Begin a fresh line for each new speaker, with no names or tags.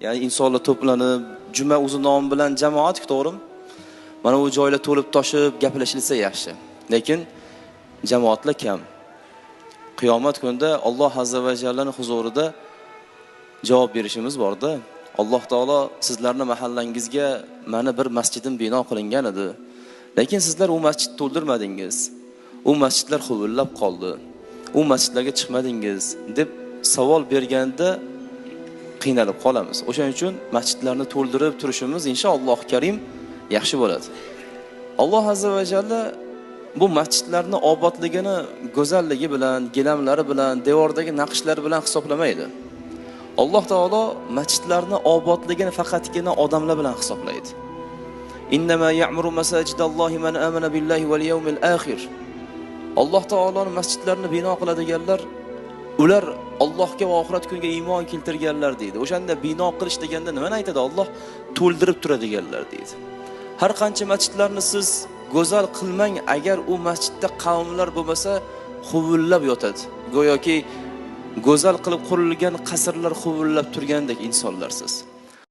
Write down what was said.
Ya'ni insonlar to'planib, juma o'zi nomi bilan jamoat, to'g'rimi? Mana bu joylar to'lib toshib gaplashilsa yaxshi. Lekin jamoatlar kam. Qiyomat kunida Alloh azza va jallaning huzurida javob berishimiz borda. Alloh taolo sizlarning mahallangizga mana bir masjidim bino qilingan edi. Lekin sizlar u masjidni to'ldirmadingiz. U masjidlar huvillab qoldi. U masjidlarga chiqmadingiz deb savol berganda qiynalib qolamiz. O'shaning uchun masjidlarni to'ldirib turishimiz inshaalloh karim yaxshi bo'ladi. Alloh azza va jalla bu masjidlarni obodligini go'zalligi bilan, gilamlari bilan, devordagi naqshlar bilan hisoblamaydi. Alloh taolo masjidlarni obodligini faqatgina odamlar bilan hisoblaydi. Innama ya'muru masajidallohi man amana billahi wal yawmil akhir. Alloh taoloning masjidlarini bino qiladiganlar ular Allohga va oxirat kuniga iymon keltirganlar deydi. O'shanda bino qilish deganda nimani aytadi Alloh? To'ldirib turadiganlar deydi. Har qancha masjidlarni siz go'zal qilmang, agar u masjidda qavmlar bo'lmasa, huvillab yotadi. Go'yoki go'zal qilib qurilgan qasrlar huvillab turgandek insonlarsiz.